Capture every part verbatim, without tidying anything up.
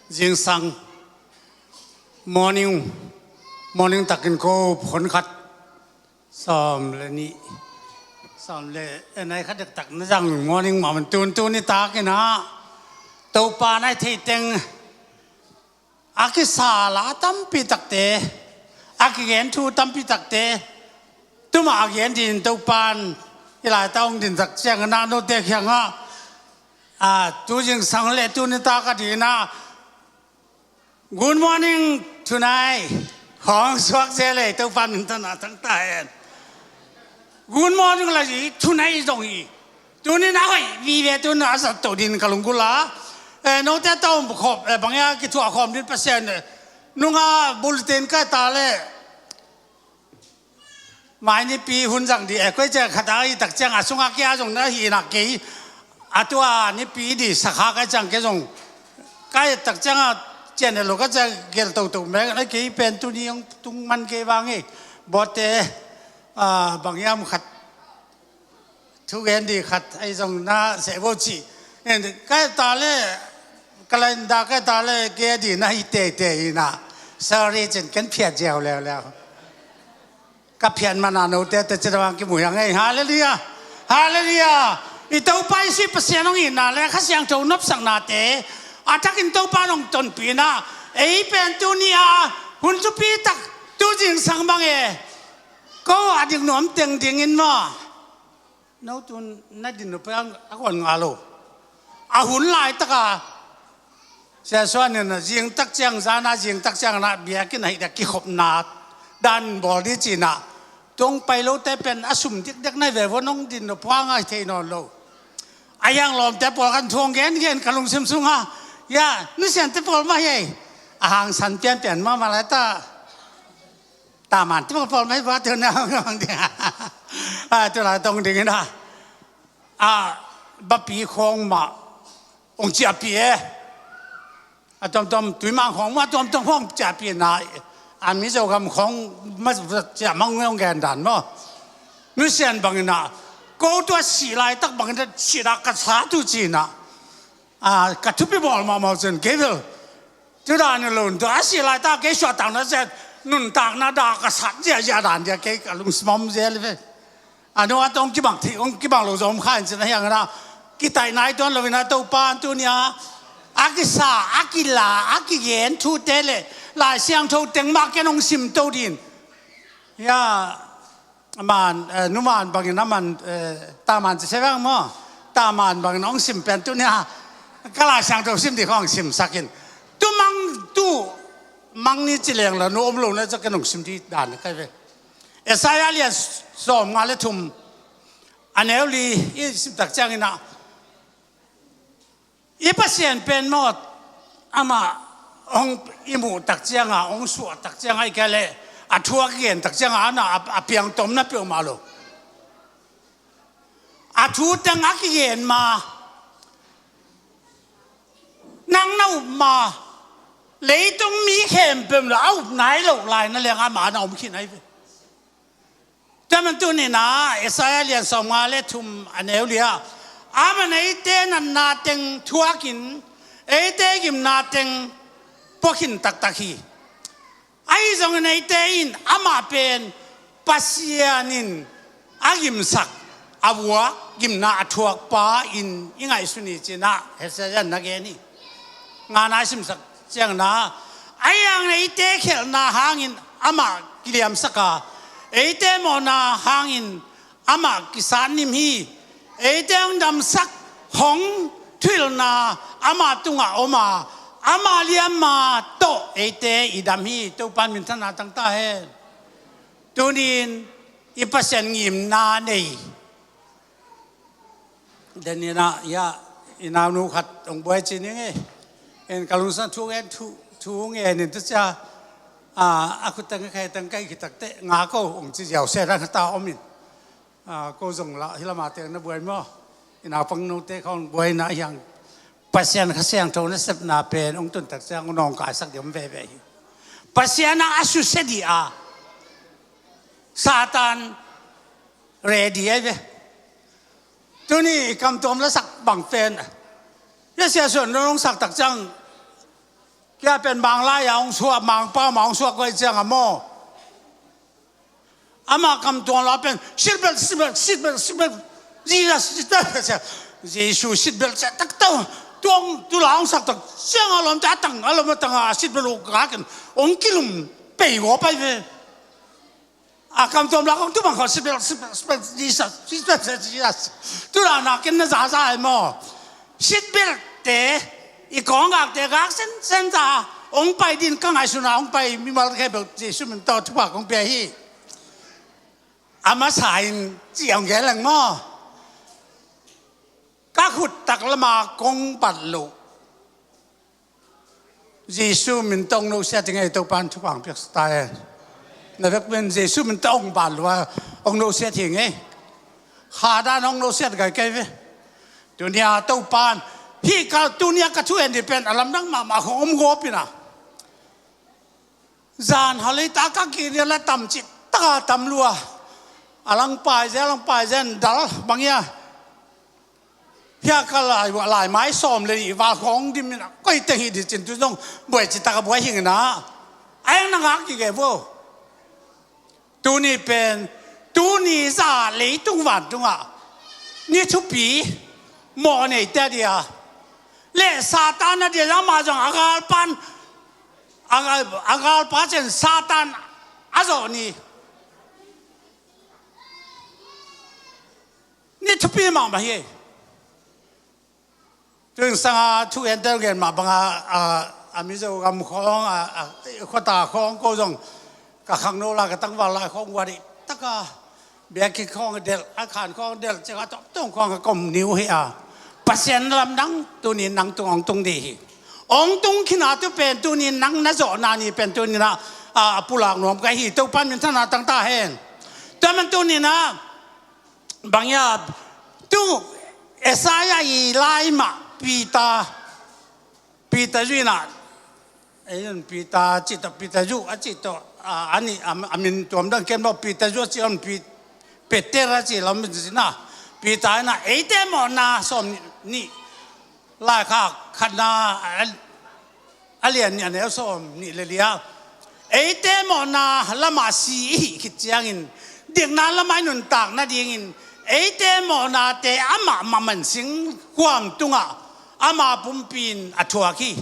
Zingsang morning, morning takin ko phone khat sawm le nih, sawm le, eh, nai khat dektak na zang morning mah man tun tuni takin ah Topa nai thei teng a kisa la tampi takte, a kigen thu tampi takte tuma a gen din Topan i lai ta hong din tak ciang a na note khiang ah, a, tu zingsang le tuni tak a din ah Good morning tonight. Hong suak zel ei, Topa min thanna tang ta hen. Good morning la hi, tonight zong hi. Tunin a hoih vive, tunin a zat to din ka lunggulh a. Eh, note tawm khop, eh, bang ia kithuah khawm din Pasian, eh, nunga bulletin kai ta le. Mai nipi hun zang di, eh, koi ciang khat a i tak ciang a sungah kia zong na hi nak kei. A tua nipi di sakha kai ciang kei zong. Kai tak ciang a cian lo kai ciang gel toto mek na kei pen tuni hong tung man kei vang e. Bote, ah, bang hiam khat. Thu gen di khat ahi zong na seh vo ci. Kai ta le, ka lain da kai ta le, kei a di na hi teitei hi na. Sorry cin ken phiat ziau leuleu. Ka phiat man a note te cin a vang kimu hiang ei. Halleluiah. Halleluiah. I Topa i sui Pasian hong itna le Kha Siangtho nopsaknate a takin Topa nong tonpihna. Ei pen tuni a hun thupi tak tu zingsang bang e. Ko a dik nuam teng dingin maw? No tun na din lo peng a kuan nga lo. A hun laitaka Sia Suan in a zing tak ciang, zana zing tak ciang na biakinn a hih dak kikhopna dan bawl di cina. Tung pai lote pen a sum dikdek nai ve vo nong din lo puang a thei nawn lo. A hiang lawmte pawl kan thuang gen gen ka lungsim sunga. Ya, nusiante pawl mah hi ei. A hangsan pianpian mah mah laita. Taman ti bang pawl mai ba tu na hong ding. A tu lai tong ding ina. A bapi khong ma ong ciapi e. A tom tom tui mang khong ma tom tom khong ciapi na. A Mizo gam khong ma cia mang ong gen dan mo. Nusian bang ina. Ko tua si lai tak bang ina si da ka sa tu cina. A ka thupi bawl ma mau cun kei bel. Tuda ni lo, tu a si lai ta kei suah tang na zet, nun tak na da ka sat zia zia dan dia kei ka lung smom zia le ve. A no a tong kibang thi, ong kibang lo zom kha in cin a hiang na. Kitai nai tuan lo in a Topa an tu nia. A kisa, a kila, a kigen thu te le, Lai Siangtho teng mah ken ong sim to din. Ya, man, eh, numan bangin a man, eh, taman ci sevang mo. Taman bangin ong sim pen tu nia. Ka Lai Siangtho sim di khong sim sakin. Tu mang tu mang ni ci leng la nu om lo na ca ken ong sim di dan kai ve. Esaya lian sawm nga le thum. A neu li i sim tak ciang ina. I Pasian pen mawt amah hong i muh tak cianga, hong suah tak cianga, i kale a thu a kigen tak cianga, ana a, a piang tom na peuhmah lo. A thu teng a kigen ma, nang na up ma, leitung mi khempeuh lo a up nai lo lai na liang amah ana om khin ai ve. Tua man tu nina, Isaiah lian sawm nga le thum a neu lia. Amah in eite natna teng thuakin, eite gimna teng puakin taktak hi. Ahi zongin eite in amah pen Pasian in a gimsak, a vuak, gimna a thuakpa in i ngaihsun hi cinah Isaiah in na gen hi. Ngana i simsak ciangna, a hiang eite khelhna hangin amah kiliamsaka, eite mawhna hangin amah kisatnim hi. Eite hong damsak hong thuhilhna amah tungah om a, amah liamma tawh eite i dam hi. Topan minthanna tangta hen. Tunin i Pasian ngimna nei. Denina ia i naunu khat hong buai ci ning e. En ka lungsan thu ngen thu, thu ngen in tu cia, a, a khut tang khe tang kai khitakte nga ko hong ci ziau se rang ta om in. A, ko zong la hilama teng na buai maw? I naupang note khong buaina hiang Pasian Kha Siangtho na sepna pen hong tuntak ciang hong nawngkaisak diam veve hi. Pasian a a susia di a Satan ready ai ve. Tuni i kamtuam lasak bang pen. Ia sia suan nong sak tak ciang Kei a pen Manglai a hong suak, Mangpau mah hong suak koi ciang a maw, ama kamtuang la pen seatbelt, seatbelt, seatbelt, seatbelt, Jesus, seatbelt, Jesu seatbelt, seatbelt, tak tau. Tuang tu la hong sak tak ciang a lawmte a tang, a lawm a tang a seatbelt uh kakin hong kilum pei gawp ai ve. A kamtuam la kong tu bang khaw seatbelt, seatbelt, seatbelt, Jesus, seatbelt, Jesus. Tu la nakin na zaza ai maw. Seatbelt te i kawng gakte gak sensen za hong pai din ka ngaihsun a hong pai mimal khempeuh Jesu min tawh thupha kong pia hi. A masa in ci hong gen leng maw. Ka khut tak lama kong bat loh Jesu min tawh hong nusiat hi ing ei, Topan thupha hong piaksa ta hen. Na vek pen Jesu min tawh hong bat lua hong nusiat hi ing ei. Kha dan hong nusiat gai kei ve. Tunia Topan hih ka tunia ka thu en dih pen a lamdang mahmah khong om gawp ina. Zan halei ta ka kini la tam cih taka tam lua. A lang pai zel, a lang pai zel dal bang ia. Hia ka lai, lai mai sawm le nih val khong dim in a koi teng hi di cin tu zong buai ci taka buai hing ina. A eng na ngak kik e vo. Tuni pen, tuni za leitung vantung ah ni thupi mawh nei te a dia. Le Satan a dia zang mah zong a galpan, a gal, a galpa cen Satan a zawh ni. Ni thupi mahmah hi. Tuin sanga thu en tel gen mah banga a, a Mizo gam khawng a, a khuata khawng ko zong ka khangno lai ka tangval lai khawng uat ih taka biakinn khawng delh, a khan khawng delh cek a tawmtawm khawng ka kom niu hi a. Pasian lamdang tunin nang tung hong tung dih hi. Hong tung khinah tu pen tunin nang na zawhna ni pen tunin ah a pulak nuam ka hi. Topan minthanna tang ta hen. Tua man tunin ah bang ia tu Isaiah i lai mah Peter, Peter zuih na, ei, Peter cih tawh, Peter zuih a cih tawh, a, a nih, a, a min tuam dang ken maw, Peter zuih a cih on, Pe-, Peter a cih lam zina, Peter ina, eite mawhna sawm nih, nih, laikhak khatna, a, a lian nih a neu sawm nih le lia. Eite mawhna lamah si i hih khit ciangin, dikna lamah i nuntak nadingin, eite mawhnate amah maman sing huam tungah ama pumpi in a thuak hi.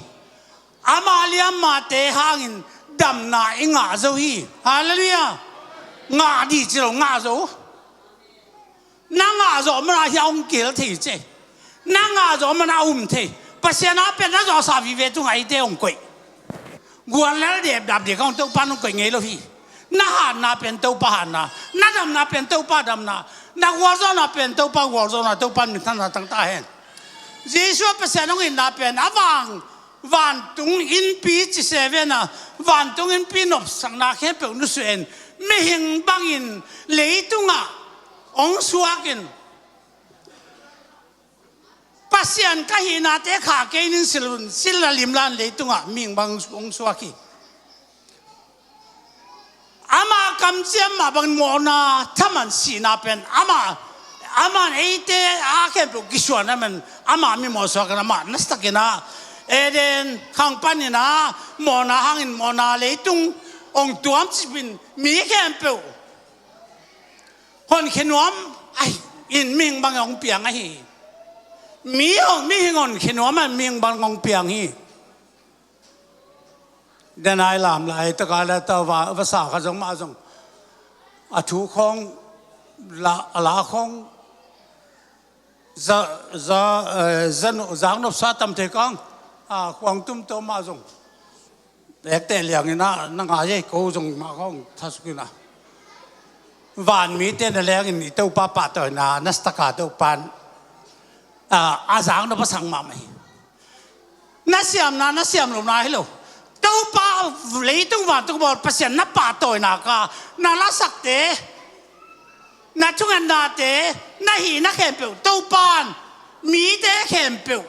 Ama liammate hangin damna i ngah zo hi. Halleluiah. Ngah dih ci lo, ngah zo. Na ngah zawh mana hia hong kihel thei ce. Na ngah zawh mana a um thei. Pasian a pen na zawhsa vive tungah eite hong koih. Guallel depdap dek hong Topan hong koih ngei lo hi. Na hatna pen Topa hatna, na damna pen Topa damna, na gualzawhna pen Topa gualzawhna. Topan minthanna tang ta hen. Jesu a Pasian hong itna pen a vang vantung innpi ci se vena, vantung innpi nopsakna khempeuh nusuh en, mihing bangin leitungah hong suakin, Pasian ka hihnate khah kei ning silun, sil a limlan leitungah mihing bang hong suak hi. Ama kamciam mah bangin mawhna thaman sihna pen ama, aman eite a khempeuh kisuan aman ama mi mawhsuak in ama nasatakin ah Eden khang panin ah mawhna hangin mawhna leitung hong tuamcipin mi khempeuh honkhia nuam ahi in mihing bangin hong piang ahi. Mi hong, mihing honkhia nuam a mihing bangin hong piang hi. Denai lam lai taka le ta va, vasa kha zong mah zong a thu khawng la, a la khawng za, za, eh, za no, zak nopsa tam thei kang a khuang tum to mah zong ekte liangin ah na ngai ei, ko zong mah khawng thasuk in ah vanmite na lengin i Topa pahtawina nasataka Topan a, a zak nop a sang mahmah hi. Na siamna, na siam lona hi lo. Topa leitung vantung bawl Pasian na pahtawina ka, na lasakte, na thungennate, na hihna khempeuh Topan mite khempeuh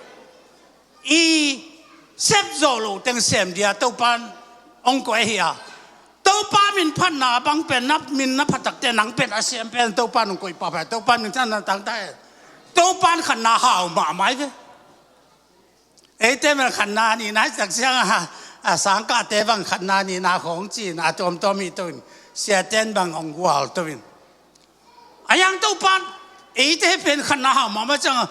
i sep zawh loh teng sem dia Topan hong koih ahi a. Topa min phatna bang pen na min na phatakte nang pen a sem pen Topan hong koih pahpah. Topan minthanna tang ta hen. Topan khatna hau mahmah hi ve. Eite mel khatna nihna hi tak ciang a, a sangkahte bang khatna nihna khawng ci-in a tuamtuam hi to in, siate in bang hong gual to in. A hiang Topa in eite pen khatna hau mahmah ciang a,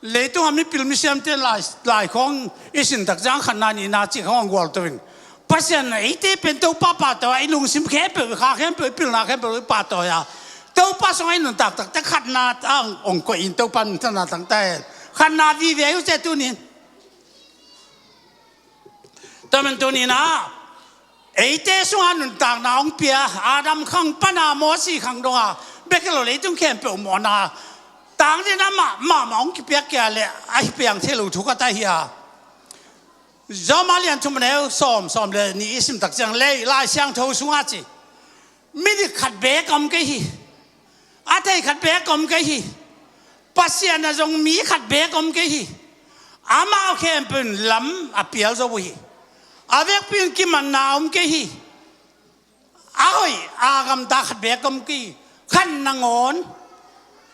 leitungah mipil misiamte lai, lai khawng i sin tak ciang khatna nihna cih khawng hong gual to in. Pasian in eite pen Topa pahtawi a, i lungsim khempeuh, i kha khempeuh, i pilna khempeuh i pahtawi a, Topa sungah i nuntak takte khatna ah hong koih in Topa in minthanna tangta hen. Khatna vive hi uh ci tuni in. Tua man tuni in ah, eite sungah nuntakna hong pia, Adam khang pan a Mosi khang dong a, bek hi lo leitung khempeuh mawhna, tangdin a mah, mahmah hong kipiak kei a leh, a hi piang thei lo thu khat ahi a. Rom a lian thum a neu sawm, sawm le nih i sim tak ciang lei, Lai Siangtho sungah ci. Midik khat beek om kei hi. A thei khat beek om kei hi. Pasian a zong mi khat beek om kei hi. Amau khempeuh in lam a pial zo uh hi. A vekpi in kimanna a om kei hi. A hoih a gamta khat beek om kei hi. Khat nangawn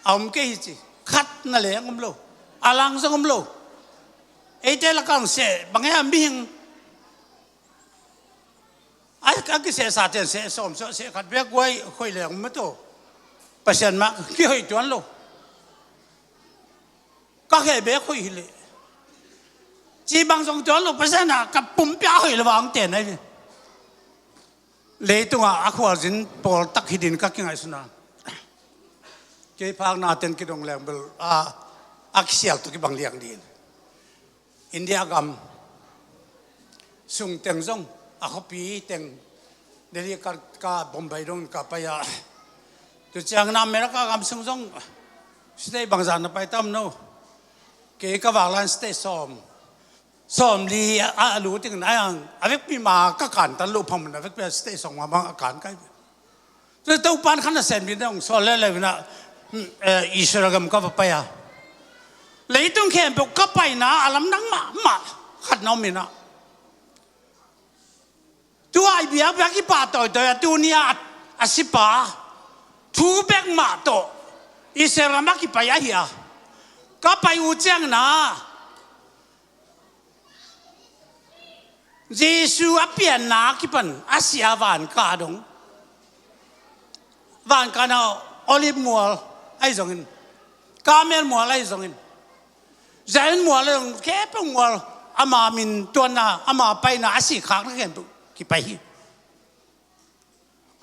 a om kei hi ci. Khat na leng om lo. A lang zong om lo. Eite lakah seh bang e a mihing a, a kisehsa ten seh sawm sawh, seh khat beek guai hoih leng maw to. Pasian mah kihoih tuan lo. Ka khe beek hoih hi leh, ci bang zong tuan lo, Pasian a ka pumpi a hoih lo vang ten ahi ve. Leitungah a khualzin pawl tak hi din ka kingaihsun a. Kei phakna ten kidong leng bel a, a kisial tawh kibang liang din. India gam sung teng zong, a khuapi teng, Delhi ka, ka Bombay dong ka pai a. Tu ciang na America gam sung zong, state bangzah na pai tam no. Kei ka vak lan state sawm, sawm li a, a lu ting na yang, a vekpi ma ka kan tan lo phamawh, a vekpi a state sawm ma bang a kan kai. Tua Topa in khan a sen bin dong sual lele bin a, hmm, eh, Israel gam ka va pai a. Leitung khempeuh ka paina a lamdang mahmah khat na om in a. Tua i biakpiak i pah tawitawi a tuni a, a sipa thu bek mah tawh Israel gam a kipai ahi a. Ka pai uh ciang na Jesu a pianna a kipan a sia vanka dong. Vanka na Olive mual ahi zongin, Karmel mual ahi zongin, Zion mual ahi zongin, khempeuh mual ama min tuanna, ama paina a sihkhakna khempeuh kipai hi.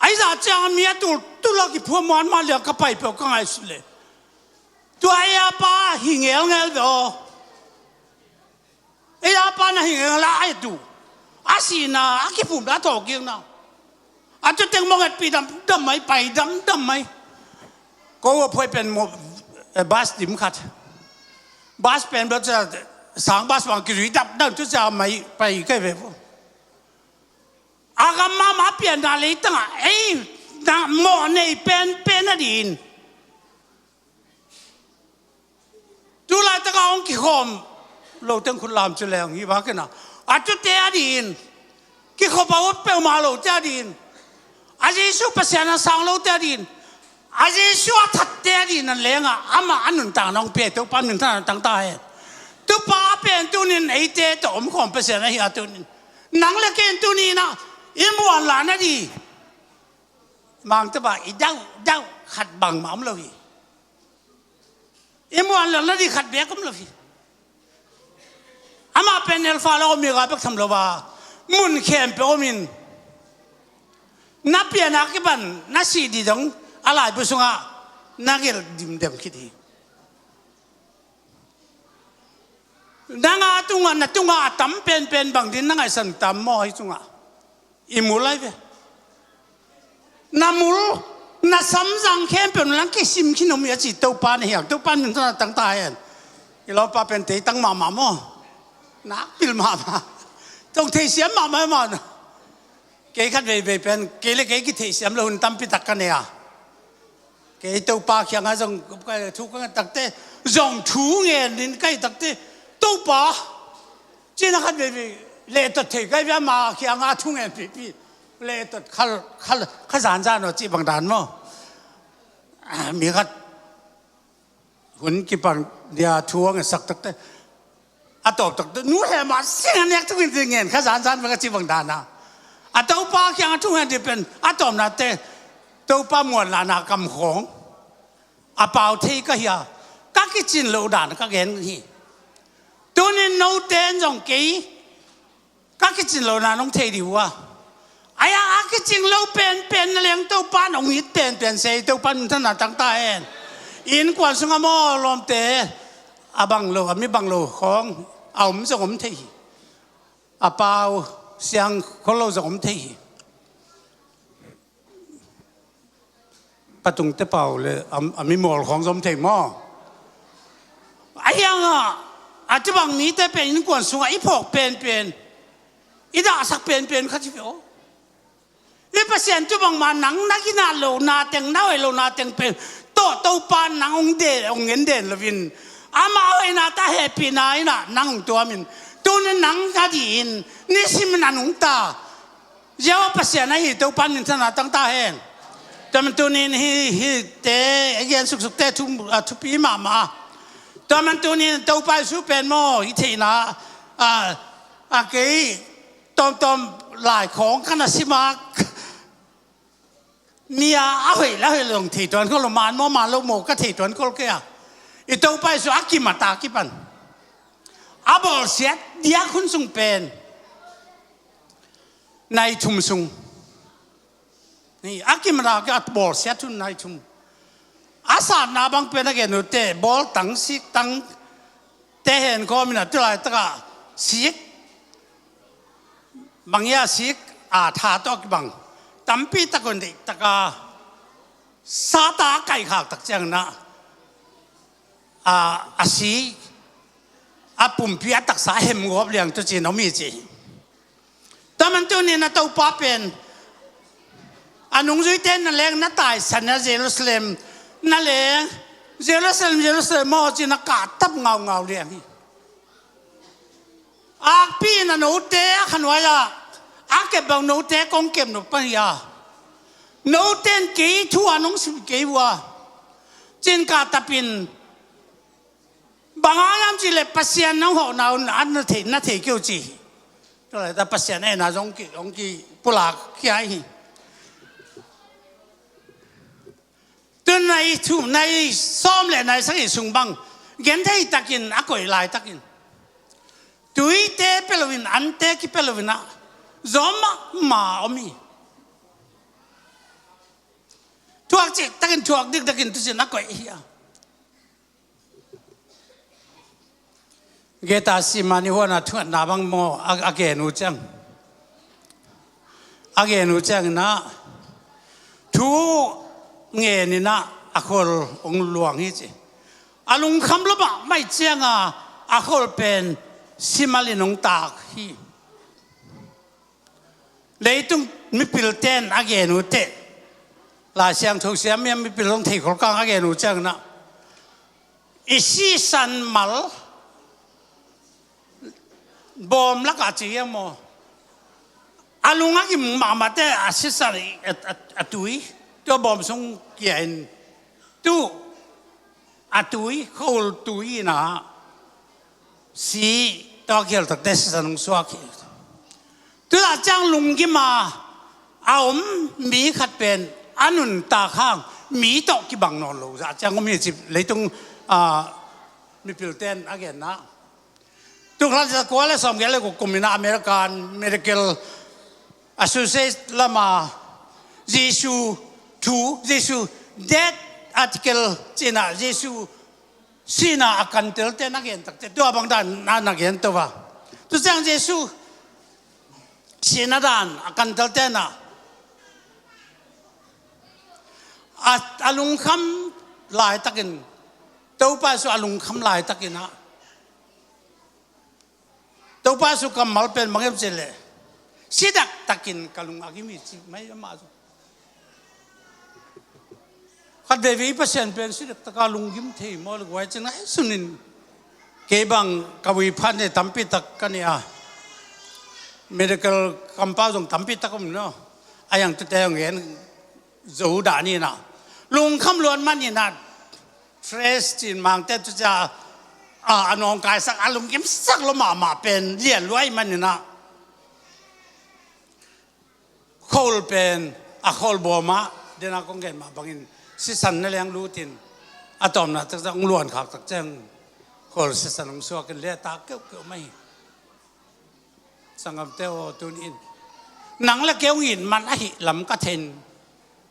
Ahi zah ciang a mi a tultul a kiphuah muanmuan liang ka pai peuh ka ngaihsut leh, tua ei a pa hi ngelngel ve aw. Ei a pa na hi ngelngel a, a et uh. A sihna a kiphumna a thawhkikna, a tu teng mong etpih damdam mai, pai damdam mai. Ko a phuai pen mo, eh, bus dim khat. Bus pen bel cia sang bus bang kizui dapdap tu cia mai pai kai ve vo. A gam mahmah a pianna leitangah ei na mawh nei penpen a din. Tu laitakah hong kikhawm lo teng khut lam ci leng hi bak in a, a tute a din, kikhop a ut peuhmah lote a din, a Jesu Pasian a sang lote a din, a Jesu a thatte a din a lengah amah a nuntakna hong pia, Topa min thang tangta hen. Tupa pen tunin eite tawh omkhawm Pasian ahi a tunin. Nang le ken tuni in ah i muanlah nading, mangtapa i dauhdauh khat bangmah om lo hi. I muanlah nading khat beek om lo hi. Amah pen Alpha le Omega bek tham lo a, mun khempeuh omin, na pianna kipan na sih ding dong a laibu sungah na gelh dimdem khit hi. Nang a tungah, na tungah a tam penpen bang din na ngaihsan tam maw? Hih tungah i mul lai ve. Na mul, na samzang khempeuh na lang kisim khin om hi a ci Topa na hiang, Topa min tawh na tangta hen. I lawmpa pen teitang mahmah maw? Nakpil mahmah. Tong theisiam mahmah maw? Kei khat veivei pen kei le kei kitheihsiam lo hun tampi tak ka nei a. Kei Topa kiangah zong thu ka ngen takte, zong thu ngen in ka hih takte, Topa, cina khat veivei lehtot thei ka hih ve, ama kiangah thu ngen pipi, lehtot kha, kha, kha zanzan aw cih bang dan maw? Mi khat hun kipan dia thu a ngetsak takte, A tawp tak, nu he mah sing a nek thuk in, ngen kha zanzan bek a ci bang dan a. A Topa kiang a thungen dih pen a tawpna te, Topa muanlahna kamkhawng a pau thei ka hi a, ka kicin loh dan ka gen hi. Tunin note in zong kei ka kicin lohna nong thei dih uh a. Ai a, a kicing lo penpen na leng Topa in hong it penpen se, Topa in thana tang ta hen. Innkuan sungah maw lawmte, a bang lo, a mi bang lo khawng a om zong om thei hi. A pau siang khol lo zong om thei hi. Patungte pau le a, a mi mawl khawng zong om thei maw? A hiang a, a tua bang mite pen innkuan sungah i phawk penpen, i dahsak penpen kha ci ve aw. I Pasian tua bangmah nang na ginat lohna teng, na hoih lohna teng pen tawh Topa nang hong den, hong ngen den loin, amah hoihna ta hehpihna in ah nang hong tuamin, tunin nang a dihin nisimin a nungta Jehovah Pasian ahi Topa in thana tang ta hen. Tua man tunin hih, hihte a gen suksukte thu, a thupi mahmah. Tua man tunin Topa Jesu pen maw, i theihna a, a kei tawmtawm lai khawng ka na sim a, mi a, a hoih le a hoih lo zong thei tuan khol lo, man maw man lo maw ka thei tuan khol kei a. I Topa Jesu a kim a ta kipan a bawlsiat diak hun sung pen nai thum sung. Ni, a kim a ta kei a bawlsiat hun nai thum. A satna bang pen a gen uh teh, bawl tang, sik tang te hen khawm in a, tu laitak a sik, bang hia, sik a tha tawh kibang tampi tak hong deih tak a, sat a kaihkhak tak ciangin ah, a, a si, a pumpi a taksa a hem gawp liang tu ci-in om hi ci. Tua man tunin a Topa pen a nungzuite na leng, na taisan a Jerusalem na leng, Jerusalem, Jerusalem maw ci-in a kah tap ngaungau liang hi. Akpi in a note a khanuai ah a kep bang note kong kep nop pan hi a, note in kei thu a nong sim kei uh a, ci-in kah tap in, bang hang hiam cih leh Pasian nang hawhna un an na thei, na thei kei uh ci hi. Tua laitak Pasian etna zong ki, hong kipulak khia hi. Tun nai thum, nai sawm le nai sagih sung bang genthei takin a koih laitakin, tuite pia loin, ante kipia loin ah, zawm mahmah om hi. Thuak cik takin, thuak dik takin tu ci-in a koih hi a. Getsemani huan a thungetna bang maw, a, a gen uh ciang, a gen uh ciangin ah thu ngen in ah a khol hong luang hi ci. A lungkham lua mahmah ciang a, a khol pen simal in hong tak hi. Leitung mipil ten a gen uh teh, Lai Siangtho siam hiam, mipil zong thei khol kang a gen uh ciangin ah, i sisan mal bawm lakah ci hiam maw, a lung a gim mahmah teh a sisan i, a, a, a tui, tua bawm sung kia in, tu a tui, khol tui in ah si, tua khel takte sisan hong suak hi. Tua ciang lunggim a a om mi khat pen a nuntak hang mi tawh kibang nawn lo zah ciang om hi ci, leitung, ah, mipil ten a genna. Tul khat za kua le sawmgiat le guk kum in ah American Medical Association lam ah Jesu thu, Jesu death article ci-in ah, Jesu sihna a kantelte na gen takte, tua bang dan na, na gen to va. Tu ciang Jesu sihna dan a kantelte na, a, a lungkham laitakin, Topa Jesu a lungkham laitakin ah, Topa Jesu kammal pen bang hiam cih leh, si daktakin ka lung a gim hi ci mai amah Jesu. Khat veivei Pasian pen si daktak a lunggim thei maw le guai cin ngai sunin. Kei bang ka vui phat ne tampi tak ka nei a, medical kampau zong tampi tak om no. A yang tute hong gen zo dah ni na. Lungkham luat man ni na. Fresh cin mangte tu cia a, a nawngkaisak, a lungkimsak lua mahmah pen lian lua ahih manin ah, khawl pen, a khawl bawm ah, den a kong gen mah bangin sisan na leng lut in, a tawpna tak ciang hong luan khak tak ciang khawl sisan hong suak in leh a tak keuhkeuh mah hi. Sanggamte aw, tuni in nang le kei hong it man ahih lam ka thei in,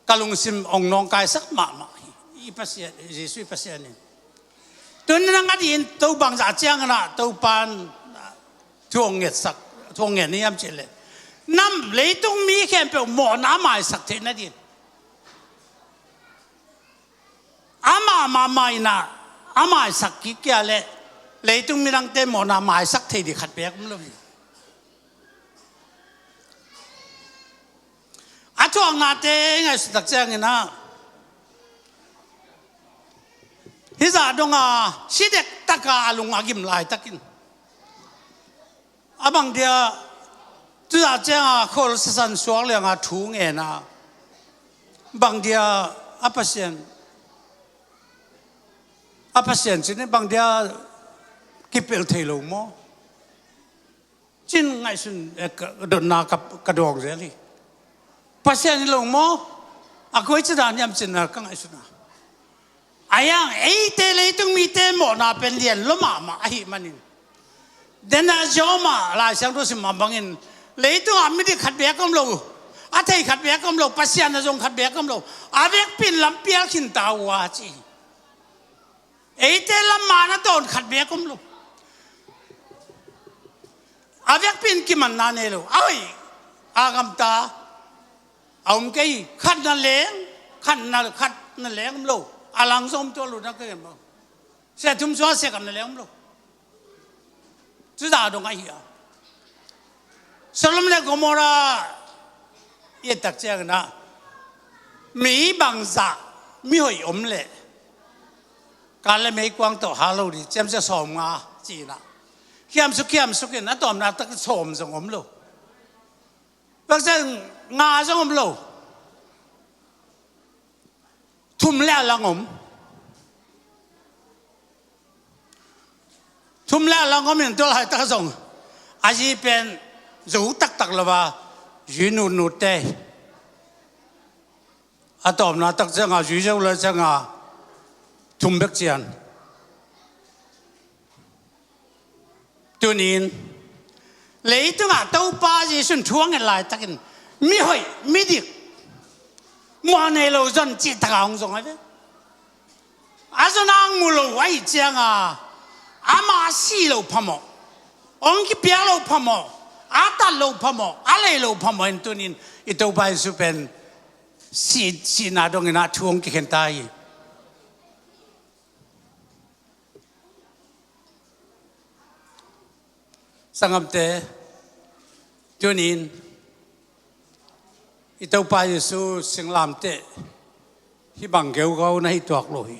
ka lungsim hong nawngkaisak mahmah hi, i Pasian, Jesuh i Pasian in. Tuni nang a dih in, Topa bangzah ciangin ah Topa in thu hong ngetsak, thu hong nget ni hiam cih leh, nam leitung mi khempeuh mawhna a maisak theih nading. Amah mahmah in ah a maisak kik kei leh, leitung midangte mawhna maisak thei ding khat beek om lo hi. A thuaknate i ngaihsut tak ciangin ah, hih zah dong a si dektak a, a lung a gim laitakin, a bang dia, tu zah ciang a khawl sisan suak liang a thu ngen a, bang dia, a Pasian, a Pasian cih in bang dia kipelh thei lo maw? Cih in ngaihsun, eh, ka, dotna ka, ka dawng zel hi. Pasian hi lo maw? A koici dan hiam cih in ka ngaihsun a. A hiang, eite leitung mite mawhna pen lian lua mahmah ahih manin, den a Job ah Lai Siangtho sim mah bangin, leitung ah midik khat beek om lo, a thei khat beek om lo, Pasian a zong khat beek om lo, a vekpi in lampial khin ta uh a, ci hi. Eite lam man a tawn khat beek om lo. A vekpi in kimanna nei lo. A hoih, a gamta, a om kei hi. Khat na leng, khat na, khat na leng om lo. A lang zong om tuan lo, na kei maw? Sia thum sua sia khat na leng om lo. Cu zah dong ahi a. Sodom le Gomorrah i et tak ciangin ah, mi bangzah mihoih om leh, kal le meikuang tawh hal lo ding, ciamcia sawmnga ci-in ah, khiamsuk khiamsuk in, a tawpna tak sawm zong om lo. Bangzah nga zong om lo. Thum le a lang om. Thum le a lang om in, tua laitak zong a zi pen zo taktak lo a, zi nutnut te. A tawpna tak ciang a zi zo lai ciang a, thum bek cian. Tuni-in leitungah Topa Jesuh in thu a nget laitakin, mihoih, midik, muanei lo zon cihtak a hong zong a ve. A zon a hong mu lo ahih ciang a, amah a sih loh phamawh, hong kipiak loh phamawh, a tat loh phamawh, a lei loh phamawh in, tuni-in i Topa Jesuh pen sih, sihna dongin ah thu hong kikhen ta hi. Sanggamte, tuni-in i Topa Jesuh singlamteh hih bang geugau na hi tuak lo hi.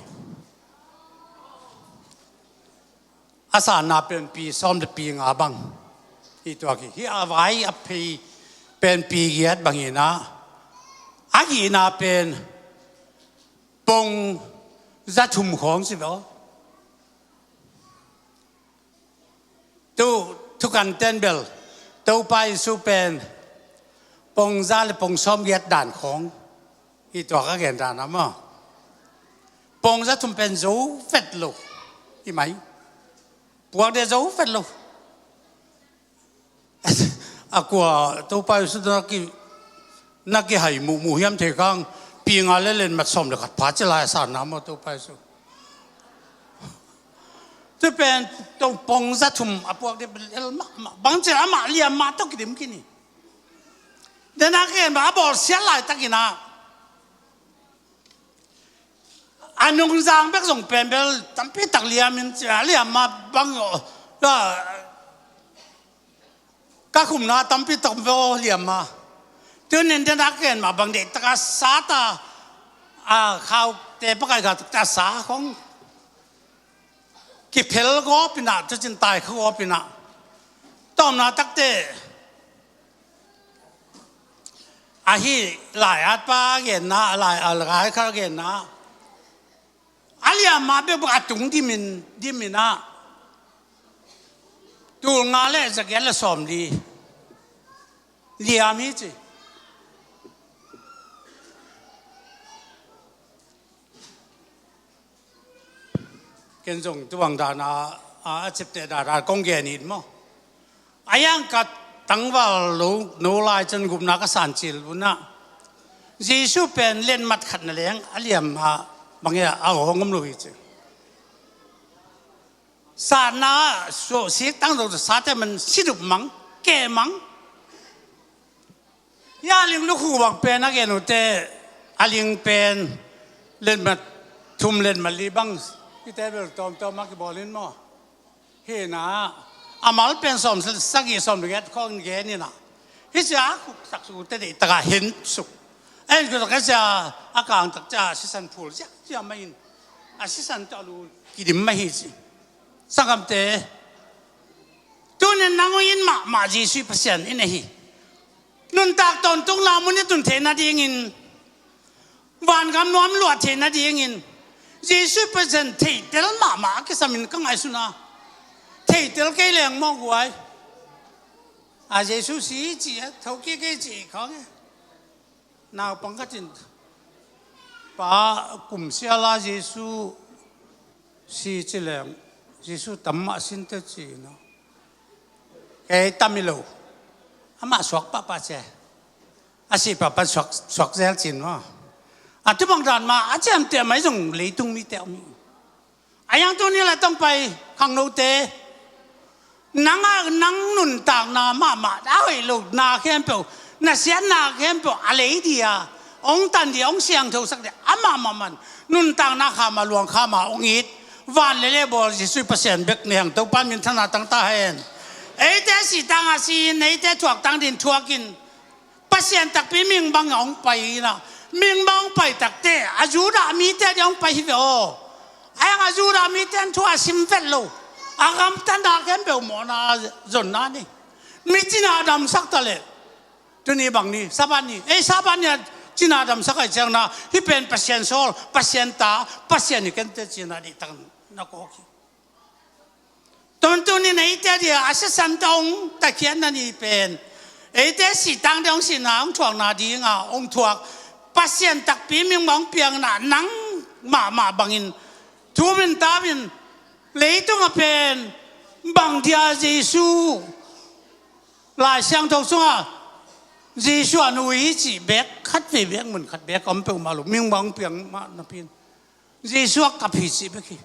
A sanna pen pi sawm le pi nga bang hi tuak hi. Hih a vai a phei pen pi giat bang hi-in ah, a gihna pen pong za thum khawng si ve aw. Tu, thukan ten bel Topa Jesuh pen pong za le pong sawm giat dan khawng hi tuak a gen dan a maw. Pong za thum pen zo vet lo hi mai. Puak dia zo vet lo. A kua Topa Jesuh na ki, na kihai muhmuh hiam thei kang, pi nga le lenmat sawm le khat pha ci lai a sanna maw Topa Jesuh. Tu pen tong pong za thum a puak dia lel mahmah. Bang ci amah liam mah tawh kidim khin hi. Den a ken ba a bawlsiat laitakin ah, a nungzang bek zong pen bel tampi tak liam in, a liam mah bang, ka khumna tampi tak bek liam mah. Tuni-in den a ken mah bang deihtak a sat a, a khaute pakai kha tak a sa khong kiphel gawp in ah, tu cin tai kha gawp in ah, tawmna takte ahi lai-atpa genna, lai, a lai kha genna, a liam mah bekbek a tung dimin, dimin ah, Tul nga le za giat le sawm li liam hi ci. Ken zong tubang dan a, a, a ciapteh dan a kong gen hi maw. A yang ka tangval lo no lai cun gupna ka san cil unah Jesu pen letmat khat na leng a liam a bang ia a hong om lo hi ci. Satna ah sik tang zo sate man sidup mang, keh mang. Ia ling lukhu bang pen a gen uhte a ling pen letmat thum letmat li bang kite bel tawmtawm a kibawl in maw. Hina a mal pen sawm sagih sawm liget khawng gen ina. Hi cia khuksak sute deih taka hen suk. A hen kutak a cia a kang tak cia sisan phul ziakziak mai in a sisan tawh a lu kidim mai hi ci. Sangkamte, tunin nang uh in mahmah Jesuh Pasian in ahi. Nuntak tawntungna mun i tun theih nadingin, vangam nuam luah theih nadingin, Jesuh Pasian theihtel mahmah a kisamin ka ngaihsuna. Theihtel kei leng maw guai. A Jesuh si ci a thokik kei ci khawng e. Naupang khat in pa kum siala Jesuh si ci leng Jesuh tam mah sinte ci no. Kei tam i lo. Amah suak pahpah cia. A si pahpah suak, suak zel cin maw. A tubang dan mah a ciamteh mai zong leitung mite om hi. A yang tuni la tong pai khangnote. Nang a nang nuntakna mahmah a hoih lo na khempeuh, na siatna khempeuh a lei dia hong tan dia hong siangthosak dia amah mahmah man nuntakna khama luang khama hong it. Van le le bawl Jesuh Pasian bek ni hang Topa min thana tang ta hen. Eite si tang a si in, eite thuak tang din thuak in. Pasian takpi ming bang a hong pai hi na. Ming bang hong pai takte a Judah mite dia hong pai hi ve aw. A yang a Judah mite an thu a sim vet lo. A gamtatna khempeuh mawhna zonna ni. Mi cina damsak ta le. Tuni bang ni Sabbath ni. Ei Sabbath ni a cina damsak ai ciangna hi pen Pasian sawl, Pasian ta, Pasian hi kente cina dih tak na kawk hi. Tuntun in eite dia a sisan tawh hong takhiatna ni pen eite sitang dia hong sina hong thuakna dinga hong thuak Pasian takpi ming hong piangna nang mahmah bangin thumin tamin leitung a pen bang dia Jesu Lai Siangtho sunga Jesu a nu hi cih bek khat vei bek mun khat bek om peuhmah lo ming hong piang mah napin Jesu a kap hi cih bek hi.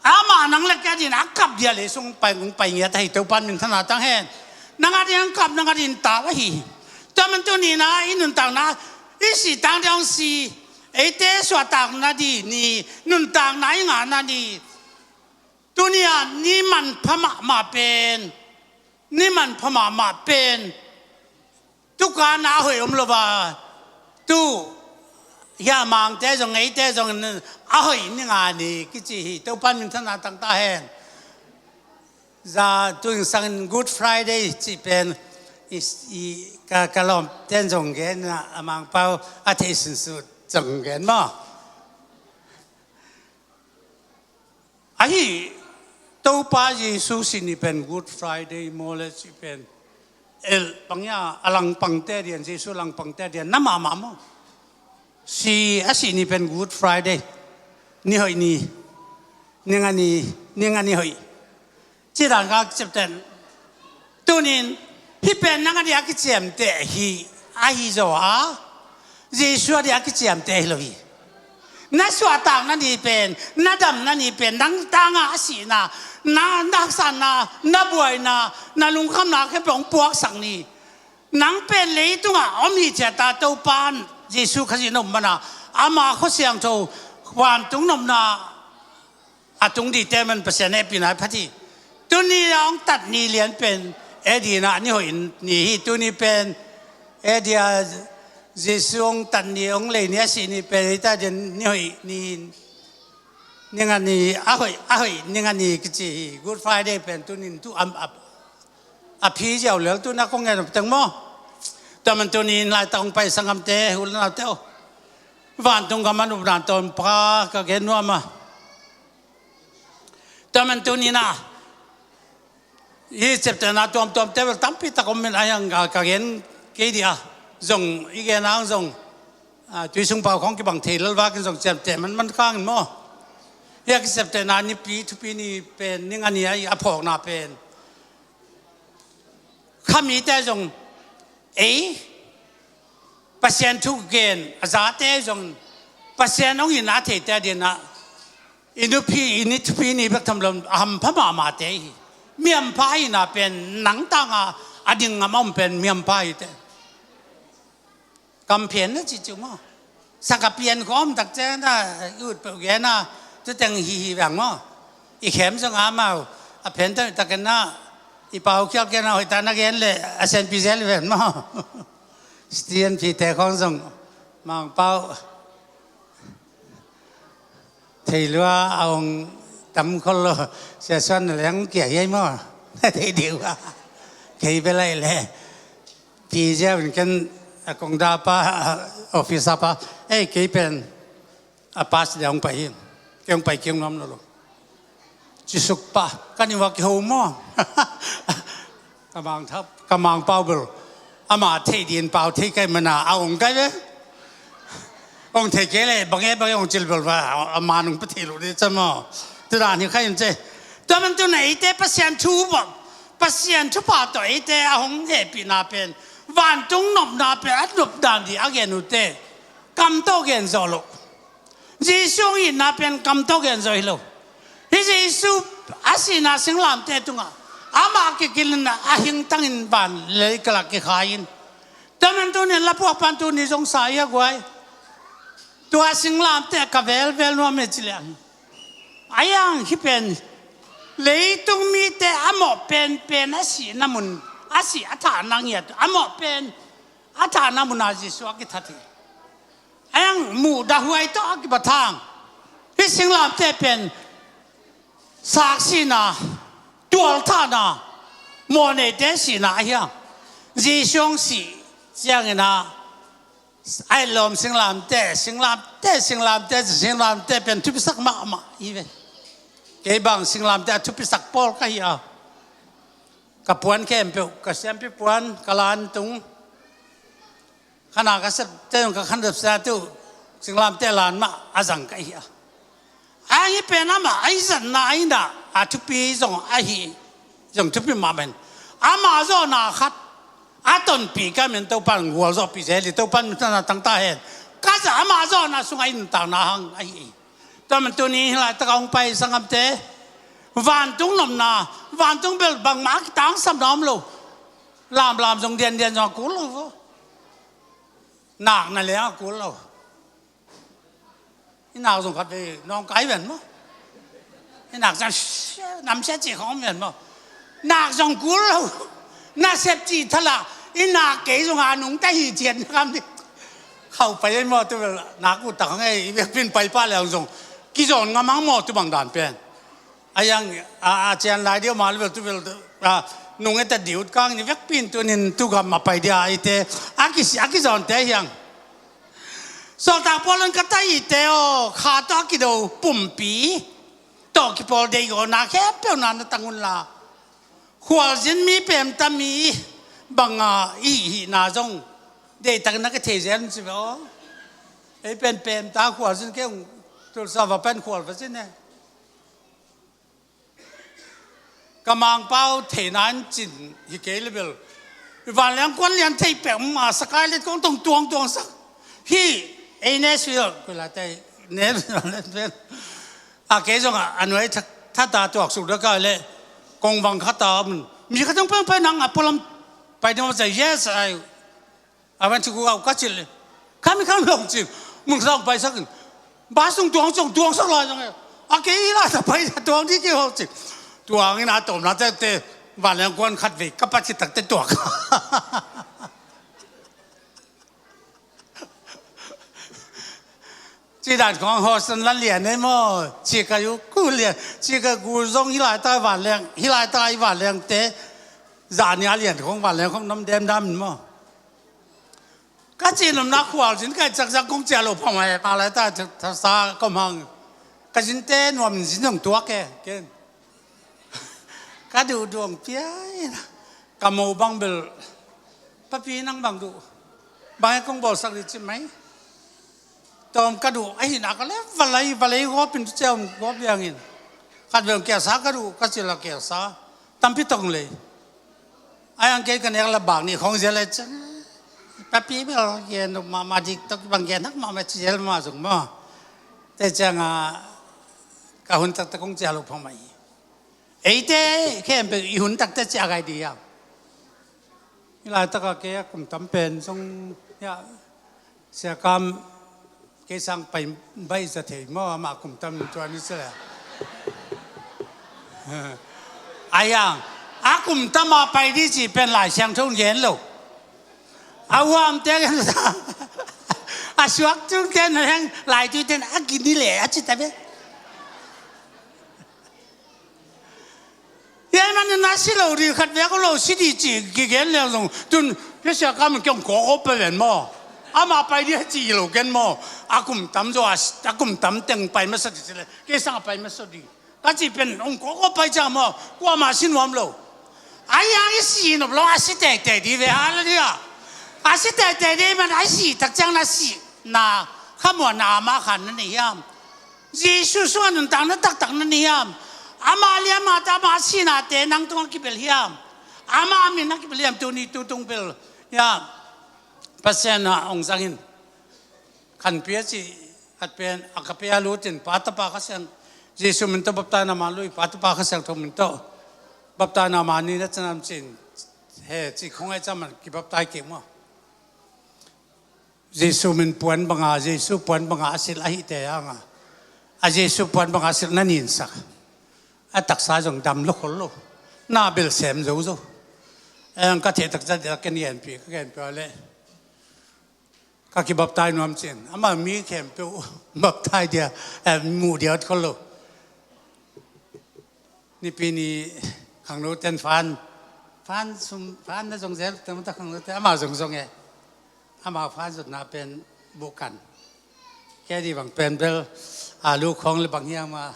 Amah nang le kei a din a kap dia lei sung pai, hong pai ngiat ahi Topa min thana tang hen. Nang a din hong kap, nang a din tau ahi hi. Tua man tuni na i nuntakna i sitang dia hong si eite suahtakna di ni nuntakna i ngahna ni. Tuni a ni manpha mahmah pen ni manpha mahmah pen Tuka na a hoih om lo va. Tu hia mangte zong eite zong a hoih ni nga ni kici hi Topa min thana tang ta hen. Za tuing sangin Good Friday ci pen i, i ka, ka lawm ten zong gen a Mangpau a thei sinsu zong gen maw. Ahi Topa Jesu si ni pen Good Friday maw le ci pen el pangia a langpangte dian Jesu langpangte dian na mahmah maw. Si a si ni pen Good Friday ni hoih ni ni nga ni ni nga ni hoih. Ci dan ka kiciamten Tunin hih pen nang a dia kiciamteh hi ahi zaw a Jesu a dia kiciamteh hi lo hi. Na suahtakna ni pen na damna ni pen nang tanga a sihna na, na haksatna na buaina na lungkhamna khempeuh hong puaksak ni. Nang pen leitungah om hi ciata Topa Jesu Khazih na om mana ama khuasiangtho vantung nopna a tung dihte man Pasian hehpihna i phat hi. Tuni a hong tat ni lian pen Eddie na ni hoih ni hi. Tuni pen Eddie a Jesu hong tat ni hong lei ni a sih ni pen eita dian ni hoih ni ni nga ni a hoih a hoih ni nga ni kici hi. Good Friday pen tunin tu am ap a phi ziau lel tuna kong ngen teng maw. Tua man tunin laitak hong pai sanggamte hulnaute aw. Vantung ka man updan tawm pa ka gen nuam a. Tua man tunina I ciaptehna tuamtuamte bel tampi tak om in a hiang ka, ka gen kei dih a. Zong i gen ang zong, a, tui sung pau khawng kibang thei lel vakin zong ciapteh manman kangin maw. Hi a kiciaptehna nipi thupi ni pen, ni nga ni a i a phawkna pen. Khamite zong ei Pasian thu gen a zate zong Pasian hong itna a theite a dinah i nupi, i ni thupi ni bek tham lo a hampha mahmahte hi. Mi hampha ahihna pen nang tanga a ding ngam a om pen mi hampha hite. Kamphen na ci cu maw? Sangka pian khawm tak ciang na i ut peuh gen a, tu teng hi hi vang maw? I khem zong a mau a phen tak takin na i pau khial gen a hoih ta na gen le a senpi zel hi ven maw? Stian pi te khawng zong Mangpau thei lua a hong tam khol lo. Sia Suan na leng kia hiai maw? Thei dih uh a. Kei bel aih le pi ziau in ken a kong da pa, a office a pa, ei kei pen a pass dia hong pai hi. Kei hong pai kei hong nuam lo lo. Cisuk pa kan i wak i ho maw? Ka Mangthap, ka Mangpau bel ama thei din pau thei kai mana a hong kai ve. Hong thei kei le bang e bang e hong cil bel va ama nung pa thei lo de ca maw? Tu dan hi khai in ce. Tua man tu na eite Pasian thu bang, Pasian thupha tawh eite a hong hehpihna pen vantung nopna pen a nop dan dih a gen uh te kam tawh gen zawh loh. Jesu hong itna pen kam tawh gen zawh hi lo. Hi Jesu a sihna singlamteh tungah amah kikilin a hingtangin van lei kalak kikhai in. Tua man tunin lapuak pan tuni zong sa ia guai. Tua singlamteh ka velvel nuam e ci liang. A iang hi pen leitung mite a mawh penpen a sihna mun, a sih a thahna ngiat a mawh pen a thahna muna Jesu a kithat hi. A iang muhdah huai tawh a kipathang hi singlamteh pen sak sihna, tualthahna, mawhneite sihna a hiang. Jesu hong sih ciangin a a i lawm singlamteh, singlamteh, singlamteh, singlamteh pen thupisak mahmah hi ve. Kei bang singlamteh a thupisak pawl ka hi a. Ka puan khempeuh, ka siampi puan, ka lan tung, khana ka septe zong ka khan sepsa tu singlamteh lan mah a zang ka hi a. A hi pen amah a i zatna a i na a thupi zong a hi zong thupi mah men. Amah zawhna khat a tonpih ka men Topan gual zawhpih zel hi Topan min thana tangta hen. Ka zah amah zawhna sungah i nuntakna hang a hi. Tua man tuni hi laitak a hong pai sangamte vantung nopna, vantung bel bangmah a kitangsam na om lo. Lamlam zong diandian zong a kul lo vo. Nakna leng a kul lo. I nak zong khat vei nawngkai ven maw? I nak zong namsia cih khawng ven maw? Nak zong kul lo. Na sep cih thala i nak kei zong a nungta hi cian kam dih. Khauh pai ei maw tu bel nak uh tak hang ei i vekpin pai pah leng zong kizawn ngamang maw tu bang dan pen. A iang a, a cian lai diau ma level tu bel a nung eta diut kang ni vekpin tunin tu gam a pai dia ite a kisi a kizawnte hiang. Sawltak Paul in ka ta ite aw kha tawh a kido pumpi tawh kipawl deih gawhna khempeuh na na tang unla khualzin mi pemta mi banga i hihna zong deihtak na ka thei zel ci ve aw. Ei pen pemta khualzin kei hong tulsa va pen khual va zin e. Ka Mangpau theihna in cin hi kei le bel. Vanleng kuan lian thei pek ma sakai let kong tong tuang tuang sak. Hi ei Nashville koi la tei Nashville a kei zong a nuai thata tuak suk da kai le kong vang khata mun mi khatong peng pai nang a polam pai ding ma zai yes ai. A van ciku au ka cil le kami khang lo cil mun khang pai sak in ba sung tuang sung tuang sak lai zong e a kei la ta pai tuang di kei ho cil tuang in a tom na te te van leng kuan khat ve ka pa ci tak te tuak. Ci dan khong ho san la lian e maw ci ka yu ku lian ci ka ku zong hi lai ta van leng hi lai ta i van leng te za nia lian khong van leng khong nom dem dam in maw. Ka ci nopna khual zin kai cakcak kong cia lo phamai pa lai ta thasa kom hang ka zinte nuam in zin zong tuak e ken. Ka duhduh hong pia in, ka mo bang bel, papi nang bang duh, bang e kong bawlsak dih ci mai. Tawm ka duh, ahi na ka le, valai, valai gawp in tu ciang gawp liangin. Khat vei hong kiasa ka duh, ka cil a kiasa. Tampi tong lei. Ai ang kei ka nek la bang ni khong zia le cang. Papi bel gen ma ma dik tok bang gen hak ma ma ci zel ma zong ma. Te ciang a ka hun tak tak kong cia lo pha mai. Eite khempeuh i hun takte ciah gai dih hiam? Hih laitak a kei a kum tam pen zong hiah Sia Kam kei sang pai baih za thei maw, amah kum tam in tuan i sia. Ai ang a kum tam a pai dih cih pen Lai Siangtho in gen lo. A huamte a suak tungte na heng laituite in a gini leh a ci ta ve. Hiai man in a si lo dih khat vek lo si dih ci kigen leng zong tun kei Sia Kam in kei hong kawkaw pia ven maw? Amah pai dih a ci lo ken maw? A kum tam zaw a kum tam teng pai masa dih ci le kei sang a pai masa dih ka ci pen hong kawkaw pai ciang maw? Kuamah si nuam lo. Ai ang i si nop lo a si tektek dih ve, halleluiah. A si tektek dih man a si tak ciang na si na khamuanna amah khan na nei hiam? Jesu sungah nuntakna taktak na nei hiam? Amah liam a ta amah sinate nang tungah kibel hiam? Amah min a kibel hiam? Tuni tutung bel hiam? Pasian a hong zangin khanpia cih khat pen a ka pia lutin Pa Tapa Kha Siang Jesu min tawh baptaina ma lui Pa Tapa Kha Siangtho min tawh baptaina ma ni na canam cin he cih khong ai caman kibaptai kik maw? Jesu min puan banga, Jesu puan banga a silh ahite hanga a Jesu puan banga silh na ninsak a taksa zong dam lo khol lo. Na bel sem zo zo. Eng ka theh taksa dia ka nianpi ka genpi le ka kibaptai nuam cin ama mi khempeuh baptai dia, eh, muh dia khol lo. Nipi ni khangno ten fan fan sum fan na zong zel tama ta khangno ten ama zong zong e. Ama fan zotna pen bukan. Kei di bang pen bel alu khong le bang hiam a